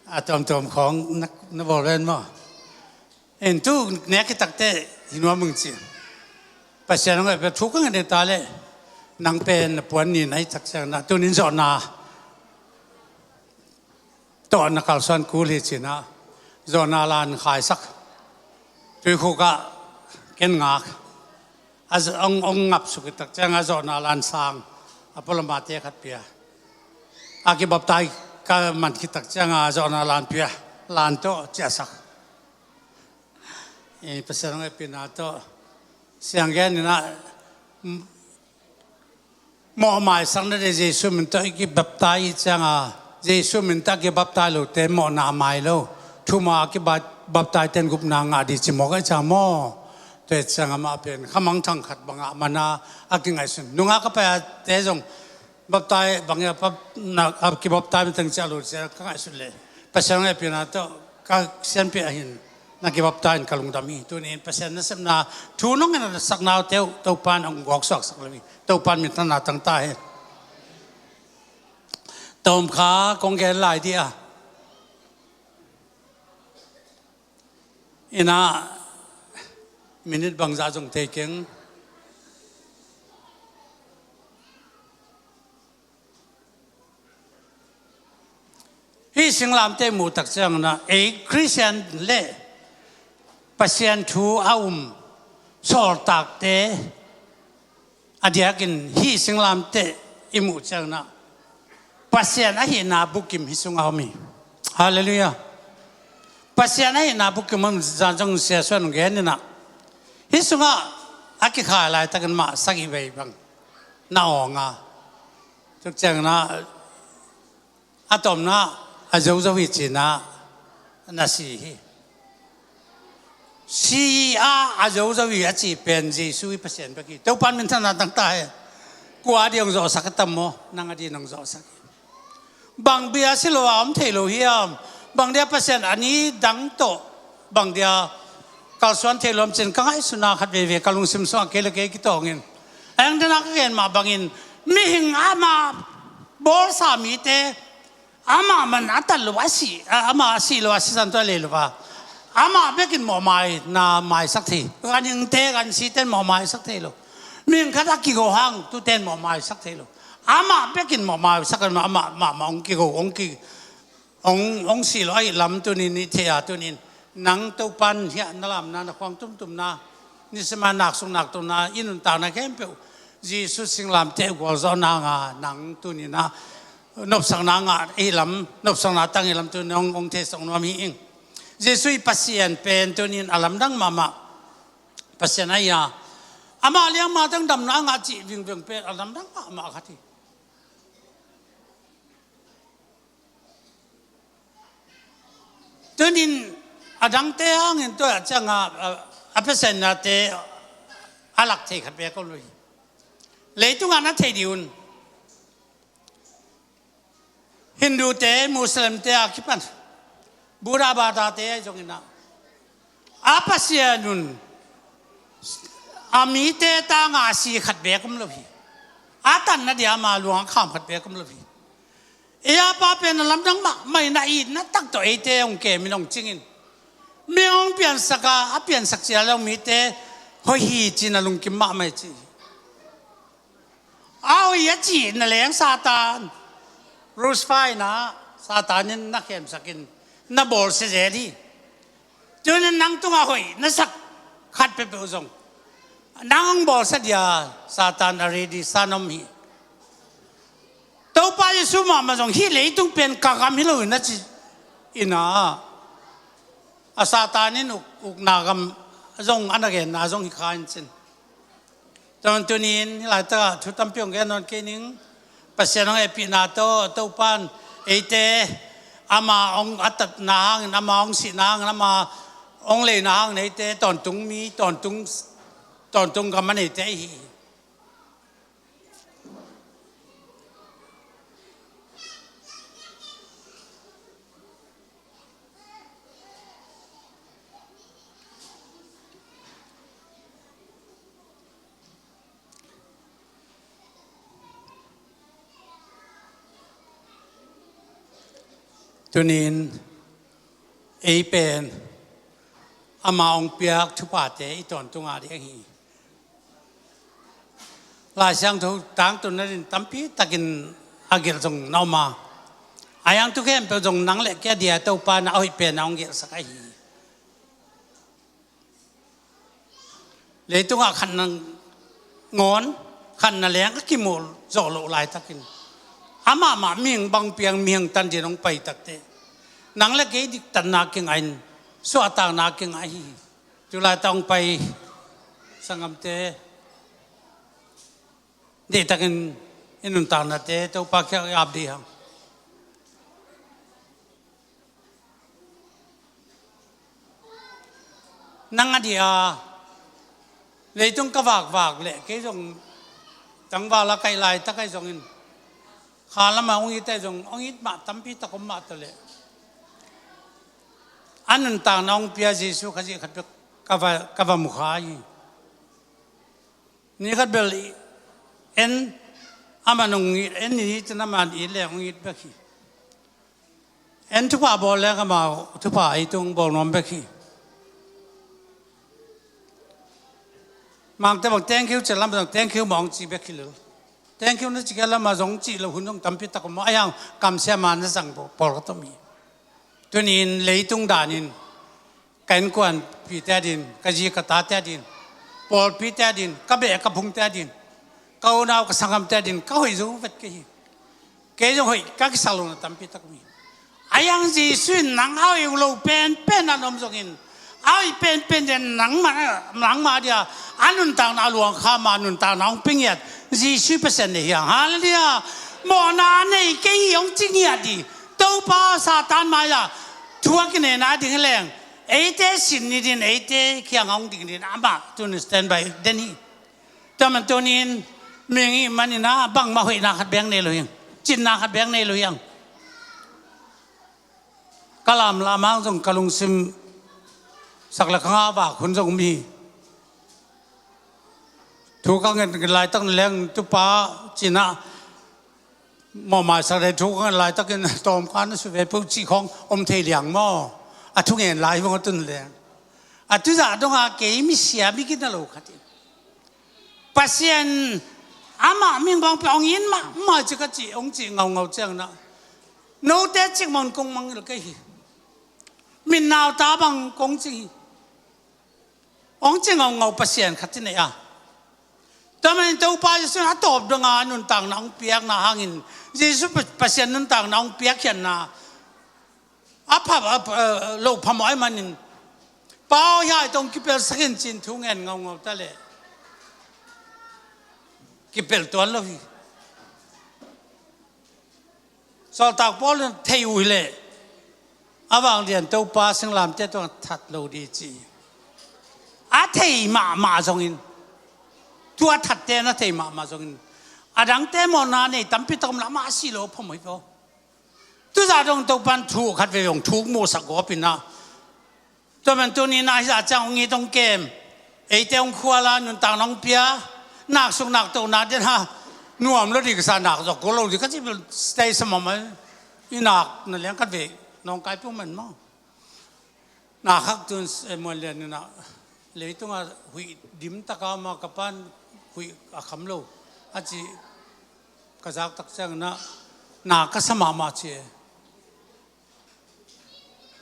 a tuamtuam khong na bawl ven maw? En tu nek kitakte hi nuam ung ci. Pasian hong e pe thu ka ngen ta le nang pen na puan ni na i tak siang na tunin zawhna tawh na kalsuan kul hi cina zawhna lan khaisak tuikhuk ah ken ngak a ong ong ngap suk hi tak cianga zawhna lan sang a polamate khat pia a kibaptai ka man khit tak cianga zawhna lan pia lan tawh ciahsak i Pasian hong e pina tawh siang gen ina mawhmaisak na dei Jesu min tawh i kibaptai i cianga Jesu min tawh a kibaptai lote mawhna a mai lo. Thuma a kibaptai ten gupna ngah dih ci mawk a i ciang maw? Tua i ciang amah pen khamangthang khat bangah mana a kingaihsun nunga ka pai a te zong baptai bangah a kibaptai min teng ciah lo cia ka ngaihsun leh Pasian hong e pina tawh ka sianpi ahin na kibaptai in ka lungdam hi. Tuni in Pasian nasepna thu nong en a sakna uh teuh Topan hong guaksuaksak lo hi. Topan minthanna tangta hi. Tawm kha kong gen lai dih a ina minit bangzah zong thei keng. Hih singlamteh muh tak ciangin ah ei Khristian le Pasian thu a um sawltakte a diakin hih singlamteh i muh ciangin ah Pasian ahihna bukim hih sungah om hi. Halleluiah. Pasian ahihna bukim om zan zong siasuan gen inah hih sungah a kikhai laitakin mah sagih vei bang na awng a tuk ciangin ah a tawmna a zozo hi cinah na si hi. Si a a zozo hi a ci pen Jesu hi Pasian bek hi. Topan minthanna tangta hi. Kua a ding hong zawhsak a tam maw? Nang a ding hong zawhsak hi. Bang bia si lo a om thei lo hiam? Bang dia Pasian a ni dang tawh bang dia kalsuan thei lo om cin ka ngaihsuna khat veve ka lungsim sungah kei le kei kitawngin a yang dena ka gen mah bangin mihing ama bawlsa mite ama man a tat lo a si ama a si lo a sisan tua lei lo a Amah bekin mawhmai na maisak thei. Ganhingte, gansite in mawhmaisak thei lo. Mihing khat a kigo hang tute in mawhmaisak thei lo. Amah bekin mawhmaisak, amah mahmah hong kigo, hong ki, hong, hong sih lo ahih lam tuni-in i thei a, tuni-in nang Topa in hiah na lamna, na khuang tumtumna, nisima nak sung nak tumna, i nuntakna khempeuh Jesu singlamteh gualzawhna ngah, nang tuni-in ah nopsakna ngah ahih lam, nopsakna tang ahih lam tuni-in hong, hong theisak nuam hi ing. Jesu i Pasian pen tuni-in a lamdang mahmah Pasian ahi a, amah liangma tang damna ngah cih vingveng pen a lamdang mahmah khat hi. Tuni-in a dangte hangin tua ciangin a, a, a Pasian nate a lak thei khat bek om lo hi. Leitungah na theih dih un. Hindute, Muslimte a kipan, Buddha, Bathate ahi zongin ah, a Pasian un a mite tangah a si khat bek om lo hi. A tanna dia ama luang a kham khat bek om lo hi. Ei a Pa pen a lamdang mahmah in a itna tak tawh eite hong kemin hong cingin, mi hong piansak a, a piansak cia lo mite hoih hi ci-in a lungkim mahmah hi ci hi. A hoih a cih na leng Satan, Lucifer in ah, Satan in na khemsakin na bawlsia zel hi. Tuni-in nang tungah hoih na sak khat peuhpeuh zong nang hong bawlsia dia Satan a ready sa-in om hi. Topa Jesu mahmah zong hih leitung pen ka gam hi lo hi na ci-in ah, a Satan in uk, ukna gam zong a na genna zong hi kha in cin. Tua ahih manin tuni-in hih laitakah thu tampi hong gen nawn kei ning. Pasian hong hehpihna tawh Topa in eite ama hong a tatna hangin, ama hong sihna hangin, ama hong leina hangin eite tawntung mi, tawntung, tawntung gam a neite ahi hi. Tuni-in ei pen ama hong piak thuphate i tawntung a ding hi. Lai Siangtho tangtunna ding tampi takin a gelh zong na om a, a hiang thu khempeuh zong nang le kei a dia Topa in a hoih pen a hong gelhsak ahi hi. Leitungah khatna ngawn, khatna leng a kimu zawh loh laitakin, amah mah mihing bang piang, mihing tan dingin hong pai takteh, nang le kei diktatna kingahin, suahtakna kingah ahi hi. Tu laitak hong pai sanggamte, deihtakin i nuntaknate Topa kiang i ap dih hang. Nang a dia, leitung ka vakvak leh kei zong tangval a kaih laitak ahi zongin, kha lamah hong it ahi zong, hong it mah tampi tak om mah ta leh, a nuntakna hong pia Jesu Khazih khat bek ka va, ka va mu kha hi. Ni khat bel en, aman hong it, en ni hi cin aman it leng hong it bek hi. En thupha bawl leng amau thupha ei tung bawl nuam bek hi. Mangte bang thank you ci lam zong thank you mah hong ci bek hi lel. Thank you na ci kei lam ah zong cih loh hun zong tampi tak om maw, a hiang kamsiam a na zang bawl, pawlkhat om hi. Tuni-in leitung danin ka innkuanpihte adin, ka zi ka tate adin, pawlpite adin, ka beh ka phungte adin, ka unau ka sanggamte adin ka hoih zo vet kei hi. Kei zong hoih ka kisak lohna tampi tak om hi. A hiang Jesu in nang a hoih lo penpen a na om zongin, a hoih penpen in nangmah, nangmah a dia a nuntakna a luang kha mah, a nuntakna hong pia ngiat Jesu Pasian nei hi hang. Halleluiah. Mawhna a nei kei hi hong ci ngiat hi. Topa Satan mai-ah thu a kinena ding hi leng, eite sin ni ding, eite kiang hong ding ding amah tuni standby den hi. Tua man tuni-in mihing i hih manin ah bangmah hoihna khat bek nei lo hi hang. Cinna khat bek nei lo hi hang. Ka lamlam hang zong ka lungsim sak le ka ngah vak hun zong om hi. Thu ka nget laitak na leng tupa cina mawhmaisak le thu ka nget laitakin tawmka na su ve peuh cih khawng om thei liang maw? A thungen lai vong a tun leng, a tuzah dongah kei misia mi gina lo khat in, Pasian amah ming bang pia hong in mahmah ci ka ci, hong ci ngaungau ciangin ah, note cikmah un kong mangngilh kei hi. Min nauta bang kong ci hi. Hong ci ngaungau Pasian khat i nei a. Tua manin Topa Jesuh in a tawp dongah nuntakna hong piakna hangin, Jesuh Pa-, Pasian nuntakna hong piakkhiatna a pha, a pha, eh, lo phamawh ahih manin, Pa aw, hiai tawh kipelsak in ci-in thu ngen ngaungau ta leh kipel tuan lo hi. Sawltak Paul in thei uh hileh, a vanglian Topa singlamteh tungah that lo ding ci. A thei mahmah zongin, thu a thatte na thei mahmah zongin, a dangte mawhna nei tampi tak om leh amah a si lo phamawh hi ve aw. Tuzah dong Topa'n thu khat veve hong thuk musak gawp in ah, tua man tuni-in ah hih zah ciang hong it hong kem, eite hong khual a, nuntakna hong pia, naksuk naktohna den a, nuam lo ding ka sa, nak zong kul lo ding ka ci, stay sa mahmah. I nak na liang khat vei nawngkai peuhmah maw. Na khak tun, eh, Muan Lian in ah, leitungah huih dim tak a om a, ka pa'n huih a kham lo a ci, ka zak tak ciangin ah, nak ka sa mahmah ci e.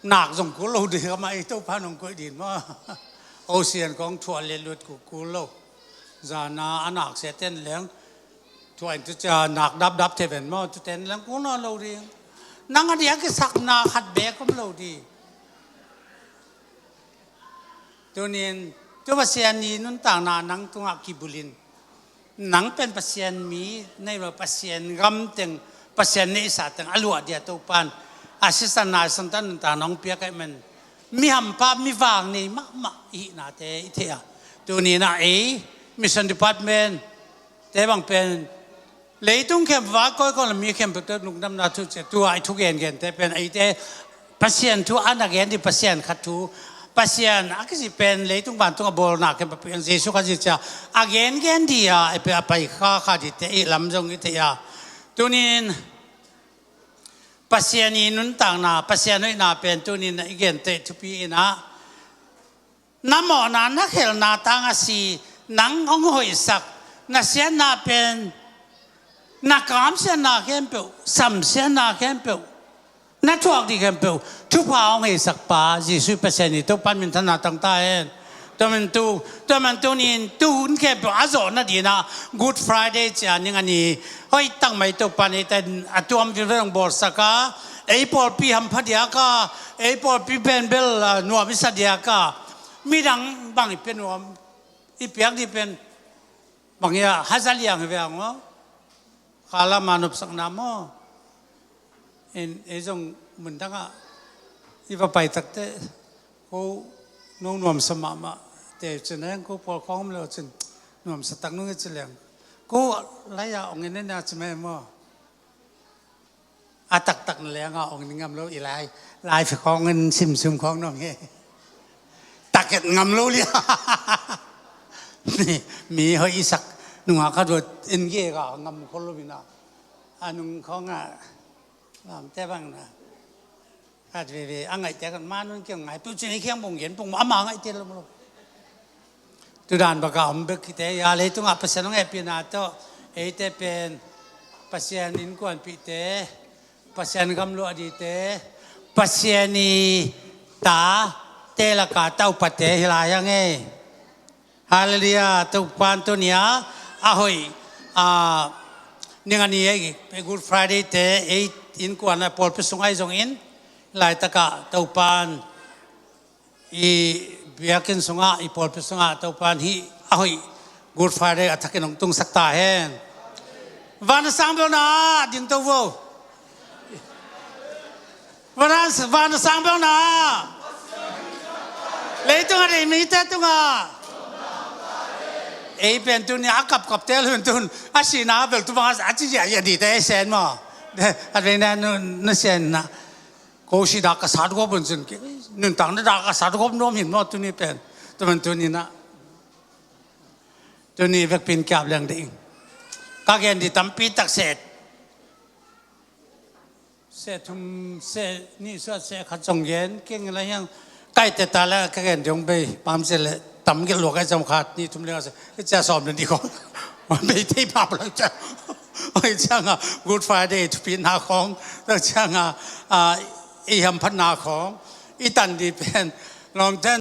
Nak zong kul lo ding, amah i Topa'n hong koih ding maw. Ocean khawng thuah leh lut kul kul lo. Zan a a nak sia ten leng thuah in tu cia nak dapdap thei ven maw, tu ten leng kul nawn lo ding. Nang a diak kisakna khat beek om lo ding. Tuni-in, tu Pasian i nuntakna nang tungah kibulh in. Nang pen Pasian mi nei lo, Pasian gam teng, Pasian neihsa teng a luah ding a Topa'n a sisan naisan tan nuntakna hong piak ahih man, mi hampha, mi vang nei mahmah i hihnate i thei a. Tuni-in ah ei Mission Department te bang pen leitung khempeuh a koikoi lo, mi khempeuh tawh lungdamna thu ci a, tua i thu gengente pen eite Pasian thu a na gen ding, Pasian khat thu, Pasian a kici pen leitung vantung a bawlna khempeuh pen Jesuh Khazih ci a, a gengen ding a, a pai khakha dingte i hih lam zong i thei a. Tuni-in Pasian i nuntakna, Pasian hoihna pen tuni-in i gente thupi in ah, na mawhna, na khelhna tang a si, nang hong hoihsak, na siatna pen, na kamsiatna khempeuh, samsiatna khempeuh, na thuak ding khempeuh thupha hong heisak pa Jesuh Pasian i Topa'n minthanna tang ta hen. Tua man tu, tua man tuni-in tuhun khempeuh a zawh nadingin ah Good Friday ci a, ning a ni hoih tak mai Topa'n eite a tuam vilvel hong bawlsak a, ei pawlpi hampha diak a, ei pawlpi pen bel, ah, nuam i sa diak a, midang bang i pia nuam, i piak ding pen bang hiam, haza liang hi ve ang aw. Khalam a nopsakna maw. In, ei zong mundang ah i va pai takteh, ko no nuamsa mahmah te cin, heng ko pawl khawng om lo cin, nuamsa tak nung i ci leng, ko lai a ong in a ci mai maw. A taktak na leng a ong in ngam lo, i lai, lai fi khawng in, simsum khawng nuam hi. Taket ngam lo lia. Mi, mi hoih i sak nungak khat uh in gek a ngam khol lo in a, a nung khawng a lamte bang na khat veve a ngaihte khat ma nun kiang ngai peuh cin, i khiang bong gen pong ma, ama ngaihte lo lo. Tudan bak a om bek hi te, a leitungah Pasian hong hehpihna tawh eite pen Pasian innkuanpihte, Pasian gam luah dingte, Pasian i tate laka taupate hi lai hang ei. Halleluiah. Topa'n tuni-a a hoih, a, ning a ni ei, Good Friday te ei innkuan a pawlpi sung ahi zongin, laitakah Topa'n i biakinn sungah, i pawlpi sungah Topa'n hih a hoih Good Friday a thakin hong tungsak ta hen. Van a sang belna, dingto vo. Van a, van a sang belna. Leitung a dei mite tungah. Ei pen tuni a kapkapte lo in tun a sihna bel tu bang a ci ziahziah dingte ei sen maw. A vei na nu, nu sen na. Ko si dak ka sat gawp un cin, nuntakna dak ka sat gawp nuam hin maw tuni pen. Tua man tuni-in ah, tuni vekpi-in kiap leng ding. Ka gen ding tampi tak set. Seh thum, seh nih suah, seh khat zong gen keng la hiang. Kaite ta la ka gen dong bei pam se le tam gel lua kai zong khat nih thum le nga se. Cia sawm le nih khong bei thei pap lo cia. Oi, cianga Good Friday thupina khong, cianga i hamphatna khong i tan di pen long ten